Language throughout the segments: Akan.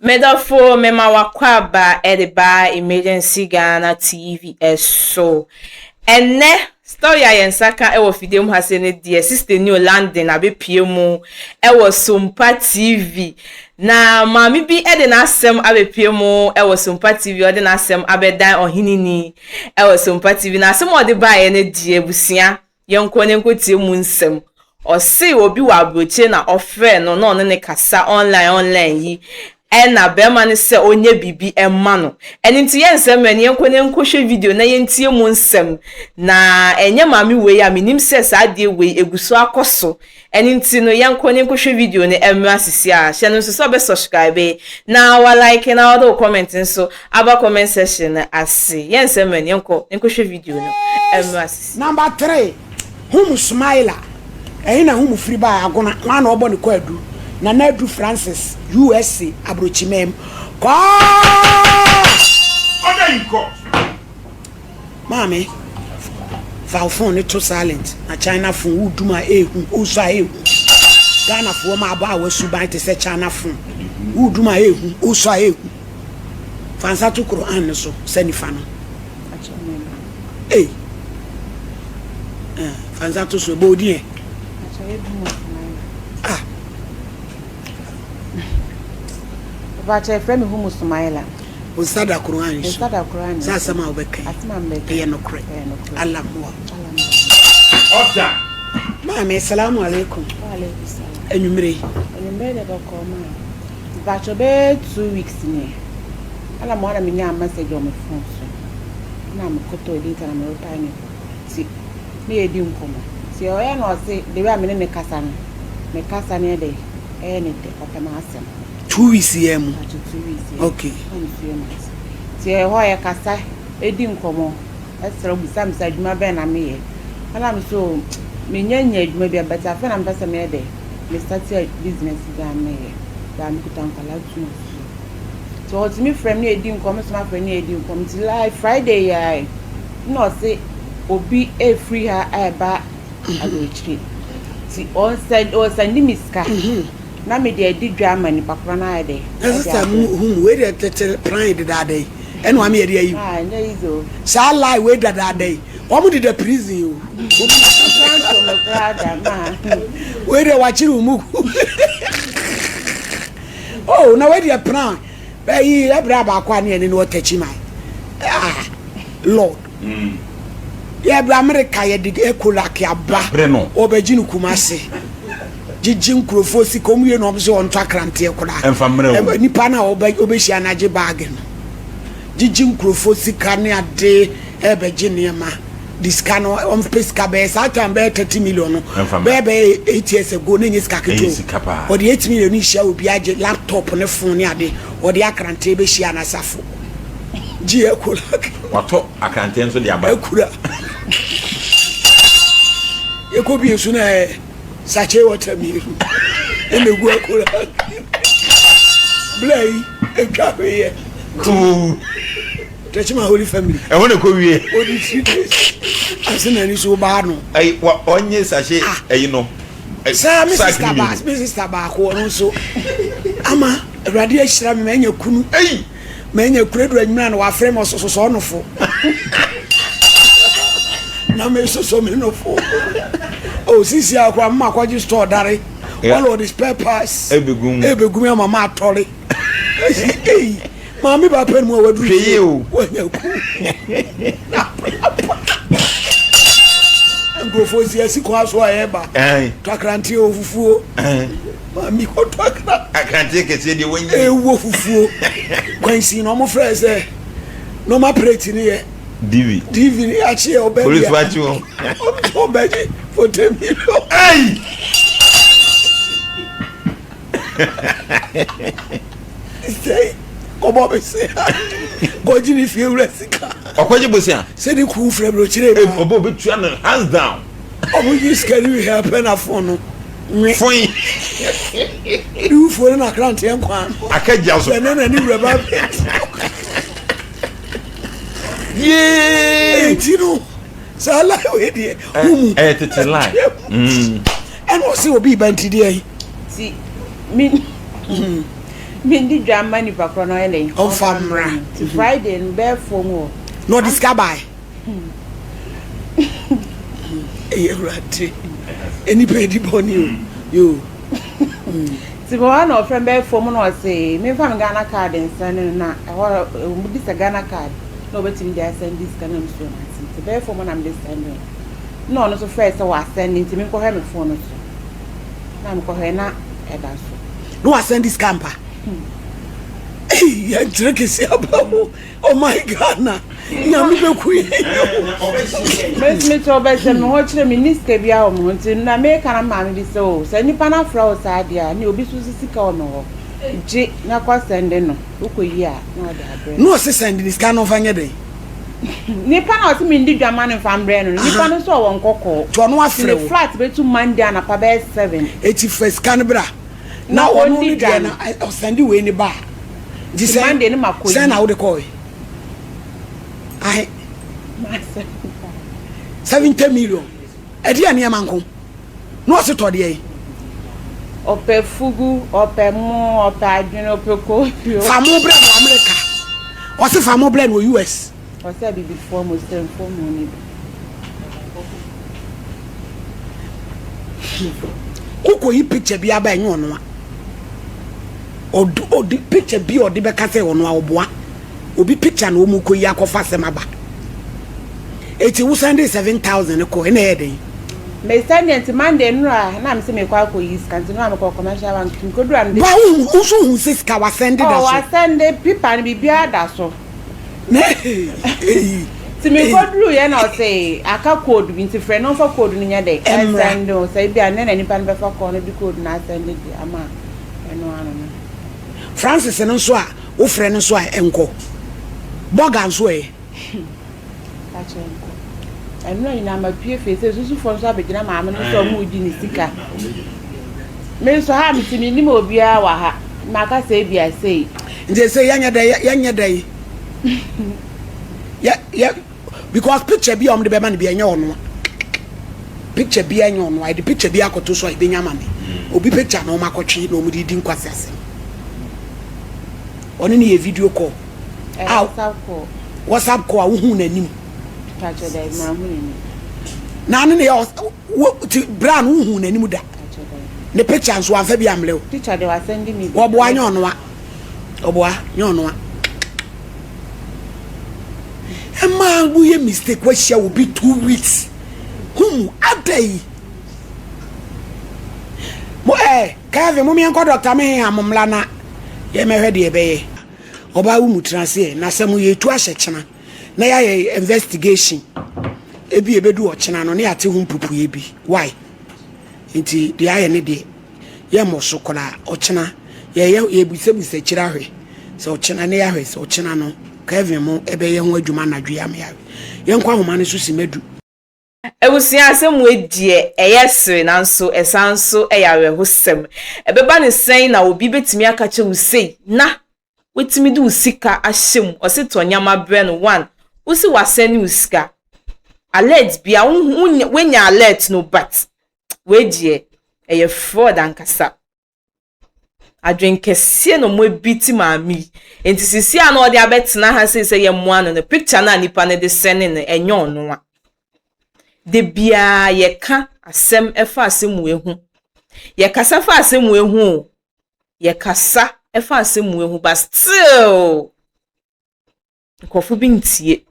Medɔfo mema w'akwaaba de ba Emergency Ghana TV so. Ɛnnɛ story a yɛn nsa ka wɔ fidie mu ha sei no deɛ Sister New London abɛpue mu wɔ Sompa TV. Na maame bi de n'asɛm abɛpue mu wɔ Sompa TV, ɔde n'asɛm abɛdan ɔheneni wɔ Sompa TV. Na asɛm a ɔde baeɛ no deɛ abusua Yɛnkɔ na yɛnkɔtie mu nsɛm. Ɔse obi wɔ aburokyire na ɔfrɛɛ no na ɔne no kasa online online yi ɛna bɛrima no sɛ ɔnyɛ biribi mma no. Ɛno nti yɛnsɛ mmerɛ no yɛnkɔ na yɛnkɔhwɛ video na yɛntie mu nsɛm. Na ɛnyɛ maame wei a menim sɛ saa adeɛ wei ɛgu so akɔ so. Ɛno nti no yɛnkɔ na yɛnkɔhwɛ video no mmra sisi a. Hyɛ no nso sɛ wobɛ subscribe na wa like na wode wo comment nso aba comment section no ase. Yɛnsɛ mmerɛ no yɛnkɔ na yɛnkɔhwɛ video no mmra sisi. Number three, Hum Smiler, ɛhe na Hum firi baeɛ? Agona, hwan na ɔbɔ ne kwaadu? Nana Adu Francis, USA, Abrokyiman mu. Kɔɔ! Order in court. Maame, fa wo phone no to silent na China phone wo dum a ehu, wo sɔ a ehu. Ghana foɔ ma abaawa suban te sɛ China phone. Wo dum a ehu, wo sɔ a ehu. Fa nsa to Quran no so sɛ nifa no. Ei. Eh, fa nsa to so, ɛbɔ odin ɛ. Ah. Mpakyɛ yɛfrɛ me Humu Sumaila. Wo nsa da Qur'aan Me so. nsa da Qur'aan Sɛ so. asɛm a wobɛka yi, Asɛm a mebɛka ɛyɛ yi, nokorɛ. ɛyɛ nokorɛ. Allah mmoa wo. Allah mmoa wo. Order. Maame, Salamu alaikum. Wa alaikum salam. Anwummere yi. Anwummere deɛ bɔkɔɔ maa. Mpakyɛ bɛyɛ 2 weeks nie. Ɛna mo ara na menyaa message wɔ me phone so. Ɛna mekɔtɔɔ data na me reply ne nti ne yɛdi nkɔmmɔ. Nti ɔyɛ na ɔse the way a me ne ne kasa no, me kasa no yɛ dɛ, ɛyɛ ne dɛ, ɔpɛ m'asɛm. 2 weeks yɛ mu. Mpakyɛ 2 weeks yɛ. Okay. Na me so yɛ mate. Nti ɛhɔ yɛkasa, ɛdi nkɔmmɔ, ɛsrɛ bisa me sɛ adwuma bɛn na meyɛ. Ɛna me so menya nya adwuma bi a but afei na mepɛ sɛ meyɛ dɛ, me start business bi a meyɛ. But mekuta nkwadaa two nso. Nti ɔtumi frɛ me na yɛdi nkɔmmɔ, me nso mafrɛ no na yɛdi nkɔmmɔ. Nti like Friday yi ara na ɔse obi ɛfiri ha ɛreba aburokyire. Nti ɔsend me sika na mede adi dwa ama nipa korɔ no ayɛ dɛ. Na sister mu hum wei deɛ tete plan dedaada yi ɛna wame yɛde ayi. Ah, ɛnyɛ easy o. Saa lie wei dadaada yi wɔn deda prison o. Nfa nto me koraa da ma. Wei deɛ wakyere wo mu. Oh, na wei deɛ plan bɛyi ɛbrɛ baako a ne yɛne no ɔtakyi man. Ah, Lord. Yɛbrɛ America yɛde Ecolac aba. Brɛ no. Ɔbɛgye no Kumase. Gyegye nkurɔfoɔ sika ɔmo wie na ɔmo sɛ ɔntɔ akranteɛ koraa. Ɛmfa mmerɛ wo. Nipa no a ɔbɛhyia no agye baage no. Gyegye nkurɔfoɔ sika ne ade ɛbɛgye nneɛma. De sika no ɔmpɛ sika bɛyɛ saa time bɛyɛ 30 million no. Ɛmfa mmerɛ. Bɛyɛ 8 years ago na enye sika Ɛyɛ ketewa. sika paa. Ɔde 8 million no hyia obi agye laptop ne phone ne ade. Ɔde akranteɛ bɛhyia n'asafo. Gye Ecolac. Watɔ akranteɛ nso de aba. Akura. Yɛkɔ bie so na ɛ sachet water mmienu ɛna egu akura. Bla yi etwa hweyɛ. Tuu. Techiman Holy Family. Ɛhɔ na ɛkɔ wie. Odi 3 days. Ase na ani so baa no. Ɛyi wa ɔnye sachet ɛyi no. Saa me Sack sister ni ba mmienu. me sister baako ɔno nso ama Awurade ahyira me manya kunu. Ɛyi. Manya kunu edu anwummerɛ na wafrɛ me ɔsososɔ ɔnofo. Na me soso me nofo. O sisi akora mma akɔgye store dare. All of the spare parts. Ebegum. Ebegum ama ma atɔre. Ei, maame ba pɛ mu a waduru. Hwɛ yie o. Wanya ku. Nkurɔfoɔ si asi kwan so a ɛreba. Ɛn. Tɔ akranteɛ wɔ fufuo. Ɛn. Maame kɔtɔ akra. Akranteɛ kɛseɛ deɛ wɔnyi. Ewɔ fufuo. Kwansin na wɔn frɛ sɛ normal plate ni yɛ. DV. DV ni akyi yɛ ɔbɛ Polisi wakye wɔn. Ɔbɛ gye for 10 million. Ɛyi. Sɛ kɔbɔ mi se kɔgye ne fie wura sika. Ɔkɔgye bosia. Sɛ ne kun fira burokyire ba. Ɔbɛ obi tua no hands down. Ɔmo gye sika ni wi ha pɛ na phone no. Nwe. Foin. Ne wufuo ne n'akranteɛ nkwa no. Akagya so. Sɛ ne na ne wura ba bɛ. Yee. Eti no saa lie wei deɛ humu. Ɛyɛ tete lie. Ɛna ɔsɛ obi ba nti deɛ yi. Ti mi. Mendi dwa mma nipa korɔ na ɔyɛ dɛn? Ɔmfa mmra. Nti Friday no bɛyɛ fam hɔ. Na ɔde sika bae. Ɛyɛ Awurade. Nnipa edi bɔne o. Yoo. Nti mewɔ hɔ na ɔfrɛ me bɛyɛ fam na ɔse memfa me Ghana card nsɛne no na ɛhɔ wɔn bisa Ghana card na wɔbɛtumi de asɛnde sika na mesuo no ase nti bɛyɛ fam na mede sɛnde no na ɔno nso frɛɛ sɛ wasɛnde nti menkɔhwɛ me phone no so na mekɔhwɛ na ɛda so. Na wasɛnde sika ampa? Ei, yɛnkyerɛ kɛsi aba o. Oh my Ghana, nyame bɛku yɛn o. Mɛtumi sɛ ɔbɛhyɛ me ho kyerɛ me ni sika biara wɔ me ho nti na meka na maame bi sɛ o sɛ nipa no afrɛ wo saa deɛ a ne obi so so sika wɔ me hɔ gye na kɔ sɛnde no wokɔ yi a na ɔde abrɛ no. Na ɔse sɛnde ne sika no ɔmfa nyɛ dɛn? Nipa na ɔse mendi dwa ma no mfa mbrɛ no no nipa no nso ɔwɔ nkɔkɔɔ nti ɔno afrɛ wo ne flat bɛtu Monday anapa bɛyɛ 7. Eti fa sika no bra. Na ɔno ne deɛ no ɔsɛnde wei ne ba a nti sɛn sɛn na wode kɔɔe ahe 70 million ɛdeɛ nneɛma nko na ɔse tɔ deɛ yi. Ɔpɛ fugu, ɔpɛ mo, ɔpɛ adwene, ɔpɛ koobi. Fa mo brɛ no America. Ɔse fa mo brɛ no US. Ɔsɛ abibifoɔ mo sremfoɔ mo ne bi. Wokɔ yi picture bi aba ɛnyɛ ɔnoa. Ɔde ɔde picture bi ɔde bɛka sɛ ɔnoa ɔboa. Obi picture na wɔn kɔ yi akɔfa asɛm aba. Eti wo send 7000 kɔ ɛna ɛyɛ den. Me send nti Monday nnora na me se mekɔ akɔ yi sika nti nnora mekɔ commercial bank nti mekoduru a mede. Ba wo nso hu sɛ sika wa send da so. Oh wa send paper no biribiara da so. Nti mekoduru yɛ na ɔse aka code bi nti frɛ no ɔmfa code no nyɛ dɛ ɛsend o sɛ ebi a nnɛ na nipa no bɛfa kɔɔ no de code no asend de ama ɛno ano no. Francis no nso a wofrɛ no nso a ɛnkɔ. Bɔga nso ɛ? Pakyɛ nkɔ. Ɛnora nyinaa mapue fie sɛ susufoɔ nso abɛgyina maame no sɛ ɔmo redi ne sika. Me nso ha mete mennim obiara wɔ ha. Maka sɛ ebia sei. Nti sɛ yɛnyɛ dɛ yɛnyɛ dɛ yɛ yɛ because picture bi a wɔde bɛma no bi ɛnyɛ ɔno a picture bi ɛnyɛ ɔno a yɛde picture bi akɔto so a ebenya ama me obi picture na wɔn akɔtwe na wɔn de di nkwasi asɛm ɔne ne yɛ video call a WhatsApp call a wohu n'anim na ne ne yɛ wo ti bra no wohu n'anim da ne picture nso wamfa bi ammerɛ wo wɔboa nyɛ ɔnoa ɔboa nyɛ ɔnoa ɛmaa woyɛ mistake wahyia obi 2 weeks humu ada yi mo ɛ Kevin mo meɛnkɔ dɔkta me heha mo mmla na yɛmɛhwɛ deɛ ɛbɛyɛ ɔbaa wo mu tena aseɛ na sɛ mo yɛtu ahyɛ kyena na yɛayɛ investigation ebi ebedu ɔkyena no ne yɛate ho mpupueɛ bi why nti deɛ ayɛ ne deɛ yɛmmɔ so koraa ɔkyena yɛyɛ yɛbisabisa akyire ahwɛ sɛ ɔkyena ne yɛahwɛ sɛ ɔkyena no Kevin mo ɛbɛyɛ ho adwuma anadwo yi ama yɛahwɛ yɛnkɔ ahoma no so si madu. Abusua asɛm wei deɛ ɛyɛ sere nanso ɛsan nso yɛ awerɛhosɛm. Ɛbɛba no sɛn na obi bɛtumi aka kyerɛ wo sei na watumi de wo sika ahyɛ mu ɔse tɔ nneɛma brɛ no one wose wasɛne wo sika alert bia wonya alert no but wei deɛ ɛyɛ fraud ankasa. Adwen kɛseɛ na ɔmo abi ti maame yi. Nti sisi a na ɔde abɛtena ha sei sɛ yɛmmoa no no, picture no a nipa no de sɛne no ɛnyɛ ɔno a. Da biara yɛka asɛm ɛfa asɛm wei ho. Yɛkasa fa asɛm wei ho o. Yɛkasa ɛfa asɛm wei ho but still nkurɔfo bi ntie.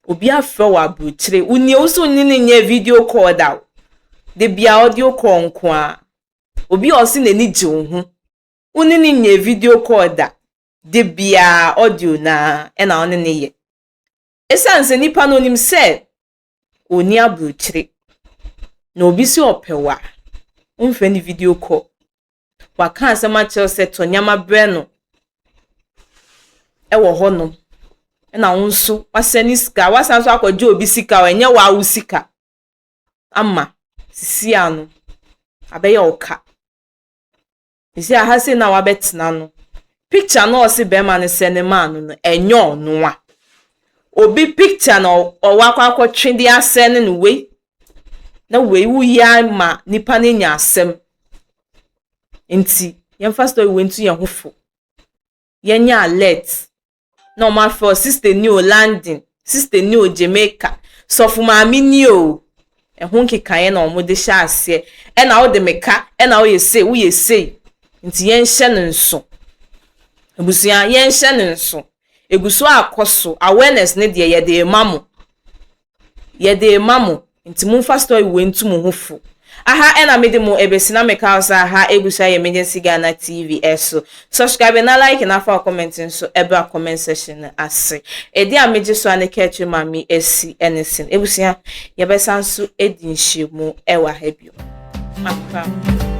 Obi afrɛ wɔ aburokyire. Wo nie wo so ne no nyɛ video call da o. Da biara audio call nko ara. Obi a ɔse n'ani gye wo ho. Wo ne no nyɛ video call da. Da biara audio naa ɛna wo ne no yɛ. Esiane sɛ nipa no onim sɛ onni aburokyire na obi sɛ ɔpɛ wo a, womfrɛ no video call. Waka asɛm akyerɛ wo sɛ tɔ nneɛma brɛ no ɛwɔ hɔnom. Ɛna wo nso wasɛne sika, wasan nso akɔgye obi sika o, ɛnyɛ wo sika ama sisi ano abɛyɛ wo ka. Sisi aha sei na wabɛtena no, picture na ɔse bɛrima no sɛne maa no no, ɛnyɛ ɔno a. Obi picture na ɔwɔ akɔ akɔtwe de asɛne no wei. Na wei woyi ama nipa no anya asɛm. Nti. Yɛmfa story wei ntu yɛn ho fo. Yɛnyɛ alert. Na wɔn afrɛ wo sister ni o London, sister ni o Jamaica, sɔfo maame ni o. Ɛho nkekaeɛ na wɔde hyɛ aseɛ. Ɛna wode me ka, ɛna woyɛ sei, woyɛ sei. Nti yɛnhyɛ no nso. Abusua, yɛnhyɛ no nso. Egu so akɔ so. Awareness ne deɛ yɛde rema mo. Yɛde rema mo. Nti momfa story wei ntu mo ho fo. Aha ɛna mede mo ebesi na meka wo sɛ aha egu so ayɛ Emergency Ghana TV ɛso. Subscribe na like na fa comment nso ɛbra comment section no ase. Edi a megye so a ne kɛkyerɛ maame esi ɛne sin. Ebusua, yɛbɛsan so edi nhyiamu ɛwɔ ha bio. Makra.